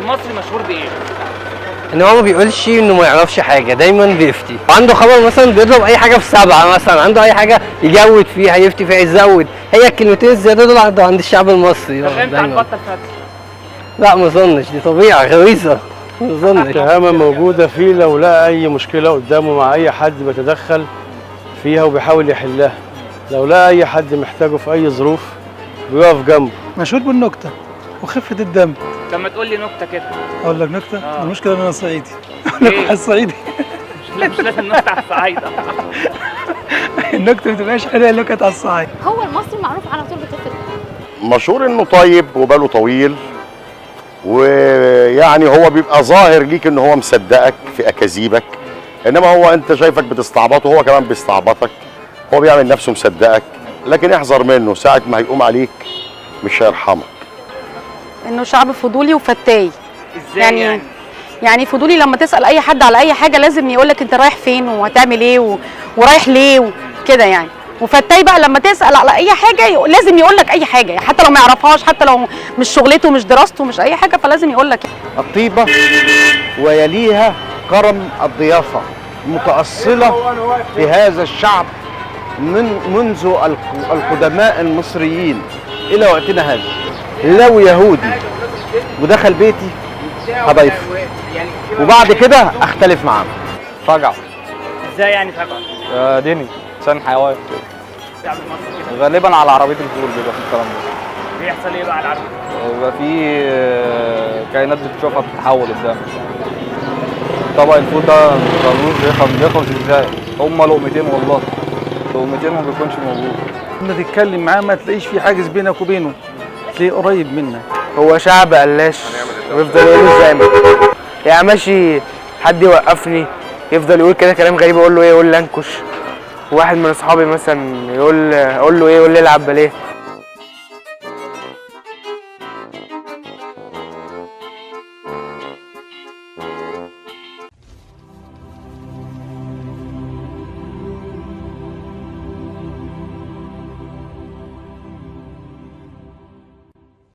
المصري مشهور بايه؟ ان هو ما بيقولش انه ما يعرفش حاجه، دايما بيفتي. عنده خبر مثلا بيضرب اي حاجة في سبعة مثلا، عنده اي حاجة يجود فيها، يفتي فيها، يزود. هي الكلمتين الزيادة دول عند الشعب المصري. طب امتى دايما. هتبطل فتي؟ لا ما اظنش، دي طبيعة غريزة، ما اظنش. الشهامة موجودة فيه، لو لقى أي مشكلة قدامه مع أي حد بيتدخل فيها وبيحاول يحلها. لو لقى أي حد محتاجه في أي ظروف بيقف جنبه. مشهور بالنكتة وخفة الدم. طب ما تقول لي نكتة كده. أقول لك نكتة؟ آه. المشكلة إن أنا صعيدي. ليه؟ نكتة الصعيدي. مش لازم نكتة على الصعايده. النكتة ما بتبقاش حلوة إلا كانت على الصعيد. هو المصري معروف على طول بخفة الدم. مشهور انه طيب وباله طويل، ويعني هو بيبقى ظاهر ليك ان هو مصدقك في اكاذيبك، انما هو انت شايفك بتستعبطه وهو كمان بيستعبطك. هو بيعمل نفسه مصدقك، لكن احذر منه، ساعة ما هيقوم عليك مش هيرحمك. انه شعب فضولي وفتاي. ازاي يعني؟ يعني فضولي، لما تسال اي حد على اي حاجة لازم يقول لك انت رايح فين وهتعمل ايه ورايح ليه وكده يعني. وفتاي بقى لما تسال على اي حاجة لازم يقول لك اي حاجة، حتى لو ما يعرفهاش، حتى لو مش شغلته، مش دراسته، مش اي حاجة، فلازم يقول لك. الطيبة ويليها كرم الضيافة متأصلة في هذا الشعب من منذ القدماء المصريين إلى وقتنا هذا. لو يهودي ودخل بيتي هضيفه، وبعد كده أختلف معاه. فجعة. ازاي يعني فجأة؟ ديني انسان حيوان. الشعب المصري كده غالبا على عربية الفول بيبقى في الكلام ده. بيحصل ايه بقى على العربية؟ بيبقى في كائنات بتشوفها بتتحول قدامك. طبق الفول ده ما بيخلص ازاي؟ هما لقمتين، والله لقمتين ما بيكونش موجود. لما تتكلم معاه ما تلاقيش في حاجز بينك وبينه، تلاقيه قريب منك. هو شعب قلاش ويفضل يقول ازاي يعني ماشي، حد يوقفني يفضل يقول كده كلام غريب، اقول له ايه؟ يقول لي انكش. واحد من اصحابي مثلا يقول، اقول له ايه؟ يقول لي العب باليه.